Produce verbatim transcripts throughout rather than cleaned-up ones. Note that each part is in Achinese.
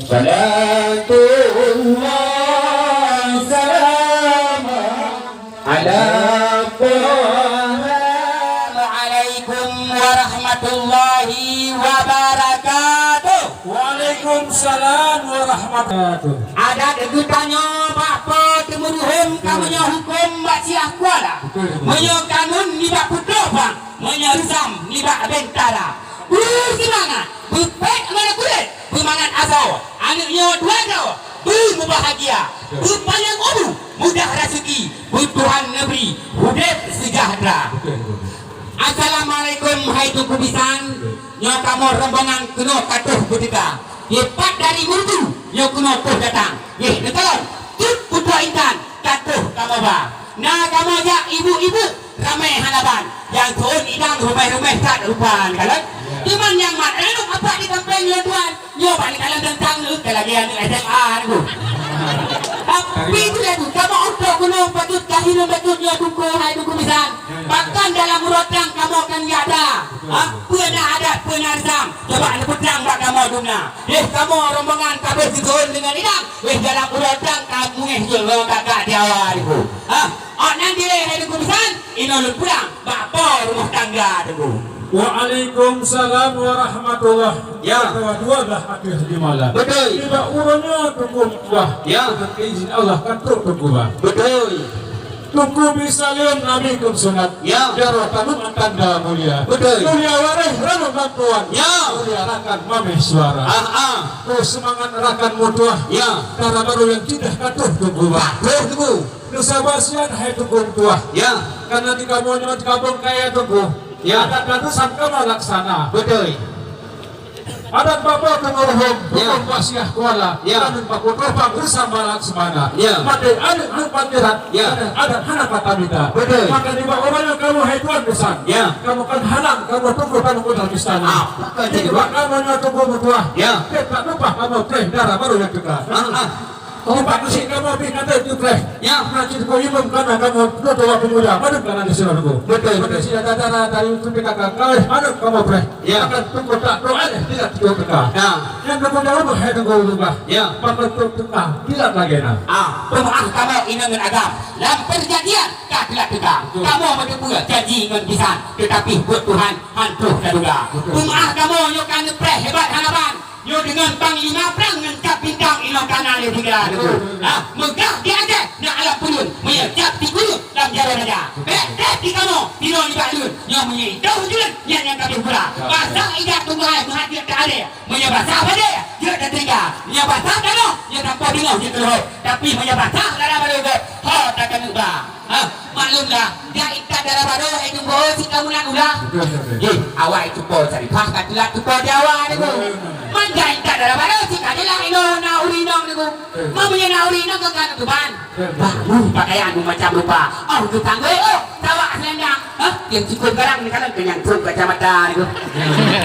Salatullah salam ala Taha. Assalamualaikum warahmatullahi wabarakatuh. Waalaikumsalam warahmatullahi wabarakatuh. Adat geutanyoe bak Po Teumeuruhom ka meunyoe huköm bak Syiah Kuala. Betul, betul. Meunyoe kanun nibak Putroe Phang, meunyoe reusam nibak Bentara. Beusimangat, beupék meunyoe kulét, beumangat asoe, aneuk nyoe dua droe, beumubahgia, beupanyang umu, mudah raseuki, beutuhan neubri, udép seujahteura. Assalamualaikum, hai Teungku Bisan. Nyoe kamoe rombongan keunoe ka troh beuteuka. Dipat dari Meureudu, nyoe keunoe troh datang. Yeh, neukalon, cut putroe intan, ka troh kamoe ba. Na kamoe jak ibu-ibu, ramé hana ban. Nyang keuôn idang ruméh-ruméh that rupa neukalon. Cuman nyang mat ranup apak di kampéng lôn tuan. Nyoe bak neukalon teuntang lôn ka lagée aneuk S M A tu. Tapi tu dah tu, kamoe utok gunong patut kahireuen bacut nyoe Teungku, hai Teungku Bisan. Bahkan dalam uroe trang kamoe kan nyata. Ha? Peue na adat, peue na reusam. Coba neupeutrang bak kamoe dumna. Yeh, kamoe rombongan ka beuet geukheun deungon idang. Yeh, dalam uroe trang ka mungéh jeuet ngon kakak di awai Teungku. Ha? Awak nyan dilée hai Teungku Bisan, inoe lôn pulang bak Po rumoh tangga Teungku. Waalaikumsalam warahmatullah. Ya. Dua belas ateueh di malam. Betul. Nibak uroe nyoe Teungku meutuah. Ya. Deungon izin Allah ka trok Teungku ba. Betul. Teungku Bisan lôn Nabi keu sunat. Ya. Jaroe tanyoe tanda mulia. Betul. Mulia waréh ranup lam tuan. Ya. Mulia rakan mameh suara. Ah, ah. Oh, seumangat rakan meutuah. Ya. Dara barô nyang cit dah ka troh Teungku ba. Ka troh Teungku. Neusabar siat hai Teungku meutuah. Ya. Karena di kamoe nyoe di kampung kaya Teungku. Ya. Adat dan reusam kamoe laksana. Betul. Adat bak Po Teumeuruhom, ya. Huköm bak Syiah Kuala, ya. Kami bak Putroe Phang reusam bak laksana. Ya. Maté aneuk hana pat jeurat, ya. Adat hana pat tamita. Betul. Maka nibak uroe nyoe kamoe hai tuan bisan. Ya. Kamoe kan hanang, kamoe tunggu tanyoe u dalam istana. Ah, bukan jadi, Pak. Nibak kamoe nyoe Teungku meutuah. Ya. Teutap lumpah kamoe preh dara barô nyang teuka. Ah, ah. Oh, Pak Geuchik, kamoe pih ka teuh teupreh. Ya. Na cit keu imum kana kamoe dua tuha peumuda, mandum kana di sinoe Teungku. Betul, betul. Pada sida dara dari P K K, kaweh mandum kamoe preh. Ya. Akan Teungku tak doa deh, tidak tiga P K. Ya. Nyang Teungku jaweueb hai Teungku Teungku. Ya. Pakon Teungku teuka, tidak lagée na. Ah, peumaah kamoe inong ngon agam. Lam perjanjian ka teulat teuka. Betul. Kamoe meuteupeue janji ngon bisan, tetapi buet Tuhan han troh taduga. Betul. Peumaah kamoe nyoe ka neupreh hebat hana ban. Nyoe deungon panglima prang ngon cap bintang inoe kana lé tiga Teungku. Ha, meugah di Aceh na alam peulun, meunyoe cap di Kuyueng lam jaroe raja. Bék treb di kamoe, tinoe nibak lôn, nyoe meunyoe idong jeuet, nyan nyang ka pih gura. Basah ija tumbai meuhat jeuet ta alée, meunyoe basah badée, jeuet ta teuga. Meunyoe basah tanoh, nyoe tampôh bingoh jeuet keuleuhôb. Tapi meunyoe basah dara barô gob, ho ta keuneuk ba. Ha, maklumlah, jak intat dara barô, hai Teungku, si kamoe nan ulah. Betul, betul. Jih, awai cupo Saripah ka teulat cupo di awai Teungku. Betul, betul. Man jak intat dara barô, si ka jeulaih inoe na ureueng inong Teungku. Betul. Man meunyoe na ureueng inong, ka ka teuban. Betul, betul. Bah, uh, pakaian macam rupa. Oh, tu tanggôi, oh, tawak selendang. Hah? Yang cukup garang ni kalau kenyang trok kacamata Teungku. Betul.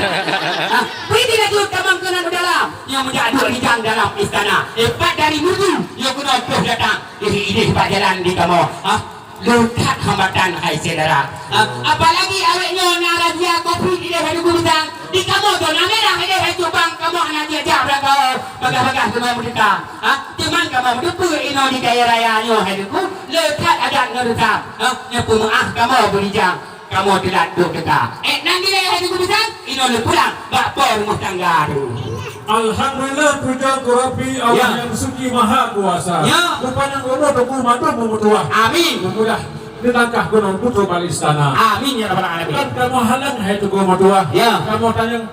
Ha, pergi laju tamong keunan u dalam. Nyang meujak duek rijang dalam istana. Dipat dari Meureudu, nyoe keunoe troh datang. Idéh-idéh bak jalan di kamoe. Ha? Leukat hambatan hai syedara. Ha? Apalagi awék nyoe na razia covid idéh hai Teungku Bisan. Di kamoe zona merah idéh hai Teungku, kamoe hana jijak beurangkaho bagah-bagah keunoe meudesya. Ha? Cuman kamoe meuteupeue inoe di kayèe raya nyoe hai Teungku, leukat adat ngon reusam. Ha? Nyoe peumeu'ah kamoe beurijang. Kamoe teulat trok teuka. Eh, nan dilèe hai Teungku Bisan, inoe lôn pulang bak po rumoh tangga Teungku. Alhamdulillah, puja keu Rabbi Allah, ya, nyang suci maha kuasa. Ya. Beupanyang umu Teungku mandum meutuah. Amin. Meumudah dilangkah gunong putroe bak istana. Amin ya rabbal alamin. Dan kamoe halang hai Teungku meutuah. Ya. Kamoe tanyong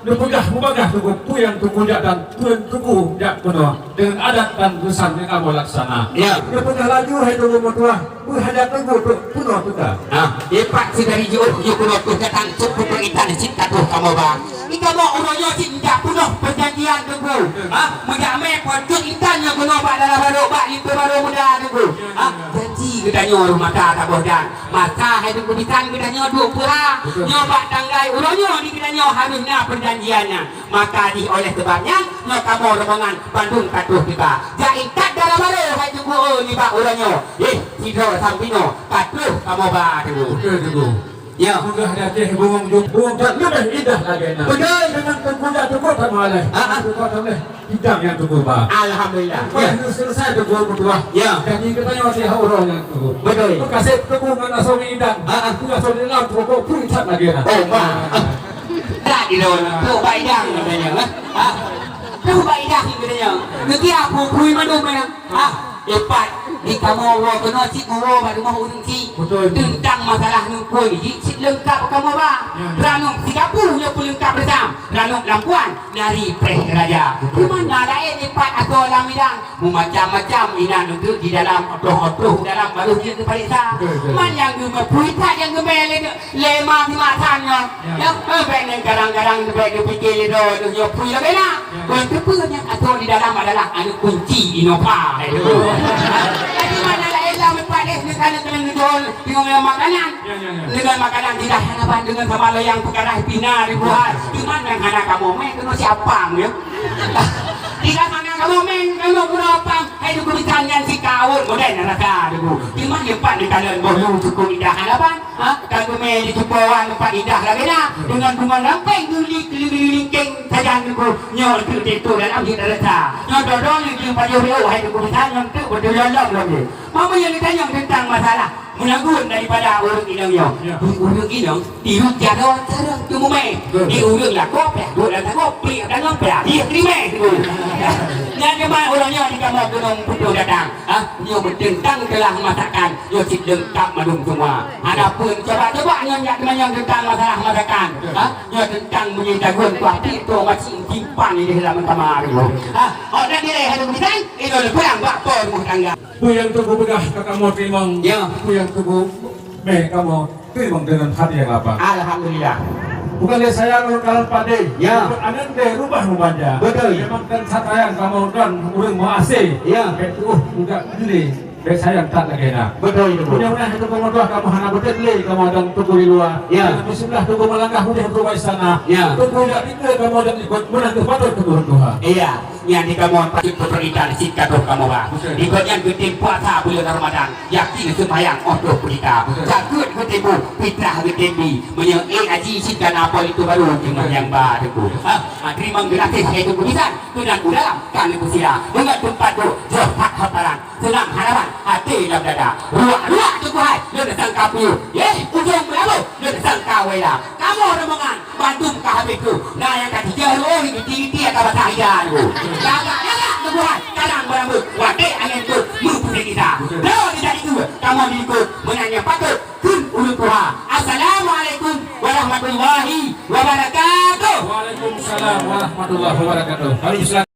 Neupeugah mubagah Teungku peue nyang Teungku jak dan peue Teungku jak keunoe deungon adat dan reusam nyang kamoe laksana. Ya. Neupeugah laju hai Teungku meutuah, peue hajat Teungku trok keunoe teuka. Nah, dipat sidari jiôh, jiôh keunoe troh datang, cok putroe intan cit ka troh kamoe ba. Di kamoe uroe nyoe cit jak peunoh peujanjian Teungku. Ha, meujak mè putroe intan nyang keunoe bak dara barô, bak linto barô muda Teungku. Ha, janji geutanyoe rhot mata saboh dan. Masa hai Teungku Bisan geutanyoe duek peue ha. Betul. Nyoe bak tanggai uroe nyoe di geutanyoe harôh na peujanjian nyan. Maka jih oleh seubab nyan, nyoe kamoe rombongan bandum ka troh teuka. Jak intat dara barô hai Teungku, oh, nibak uroe nyoe. Yeh, sidroe sampinoe ka troh kamoe ba Teungku. Betul, Teungku. Ya. Peugah di ateueh bungong ju-, bungong that leubeh indah lagèe na. Beutôi. Deungon Teungku jak teupeu that malèe. Ah, ah. Teupeu that malèe. Idang nyang teupeu ba. Alhamdulillah. Wah, ya. Nyoe selesai teupeu meutuah. Ya. Janji geutanyoe sihat uroe nyang teupeu. Beutôi. Meukaséh teupeu ngon asoe idang. Ah, ah. Peugah asoe dalam pokok pun that lagèe na. Oh, ma. Ah. Tak di dalam. Tu ba idang katanya, ah. Ah. Tu ba idang katanya. Nanti aku kui mandum ya. Ah. Ipat di kamoe woe keunoe cit geuwoe bak rumoh ureueng cit. Beutôi. Teuntang masalah nungkui jih cit leungkap kamoe ba. Ya, ya. Ranub sigapu nyoe peuleungkap reusam. Ranub lampuan nari preh raja. Beutôi. Di mana laén ipat asoe lam idang. Meumacam-macam inan untuk di dalam otoh-otoh dalam baru dia terperiksa. Beutôi, beutôi. Man nyang geumeupuih ipat nyang geumé lé, lé ma di masa nyoe. Ya. Ya, eh, bèk nyan kadang-kadang bèk geupike lé droe nyoe pui lagèe na. Ya, ya. Kon teupeue nyang asoe di dalam adalah aneuk kunci Innova, hai tu. Jadi mana laén lah meupadeh nyoe kana keuneuk ngeudol deungon makanan. Ya, ya, ya. Deungon makanan tidak hana ban deungon sama loyang peukarah pina di buah. Ya, ya. Cuman nyang hana kamoe mè keunoe siapa nyoe. Tidak hana kamoe mè keunoe guna apa. Hai tu kubisan nyan si kawon model rasa tu. Cuman nyepat di kalian boh lu cukup indah hana ban. Ha? Ka geumé di cupo wan teumpat indah lagèe na, deungon bunga rampeng geulik-geulik lingkeng sajan Teungku. Nyoe teuk teuntèe dalam jeuet rasa. Nyoe dodong lé jeuet pajoh riôh hai Teungku Bisan, nyoe teuk beutôi lom lom jih. Mama nyang geutanyong teuntang masalah meulagun daripada ureueng inong nyoe. Ya. Di ureueng inong, di jaroe carông teumumé. Betul. Di ureueng lakoe, pih buet lam tangoe, pih lam tangoe, pih habéh teurimé Teungku. Nyan teuma ureueng nyoe di kamoe gunong putôh datang. Ha, nyoe beuteuntang teulah masakan, nyoe cit leungkap mandum semua. Adapun coba-coba nyoe nyak teumanyong teuntang masalah masakan. Ha, nyoe teuntang meunyoe dagon kuah pi tu macam simpan di dalam kamar tu. Ha, awak nak direh hadu bisan, itu pulang bak po rumah tangga. Peue nyang teungku peugah ka kamoe teurimong. Ya. Peue nyang teungku mè kamoe teurimong deungon hati nyang lapang. Alhamdulillah. Bukan lé sayang lôn kalon padé. Ya. Bukan aneuëk deh rubah meumanja. Betul. Memang kan that sayang kamoe dan ureuëng meuaséh. Ya. Bèk tuoh muda lé. Bèk sayang that lagèe na. Betul itu. Mudah-mudahan itu kamoe doa kamoe hana beuteuet lé kamoe dan tuku di luar. Ya. Di sebelah tuku melangkah udeh ke istana. Ya. Tuku jak tiga kamoe dan ikut menang ke patut tuku Tuhan. Iya. Nyan di kamoe patut peuperintah di sit ka troh kamoe ba. Betul. Di gobnyan geutem puasa buleuen Ramadan, yakin seumayang óh troh peurintah. Betul. Zakeuet geutem bu, fitrah geutem bi. Meunyoe éh haji sit ka na po linto barô teuma nyang ba Teungku. Ha, ha, teurimong geunaséh hai Teungku bisan, keunan u dalam ka neupeusilah. Deungon teumpat duek, jroh that haparan. Seunang harapan até lam dada. Ruak-ruak Teungku hai, lôn sangka peue. Yeh, ujong meulaboh, lôn sangka wela. Kamoe rombongan bandum ka habéh keuh. Na nyang ka tijeuh ru'ueng geuti-geuti ata basa ida Teungku. Lagak-lagak Teungku hai, kadang beurambeuet. Watèe angén peuet, meupuseng gisa. Droe tidak itu, kamoe diikut. Meunan nyang patôt, kheun ureueng tuha. Assalamualaikum warahmatullahi wabarakatuh. Waalaikumsalam warahmatullahi wabarakatuh. Kami silakan.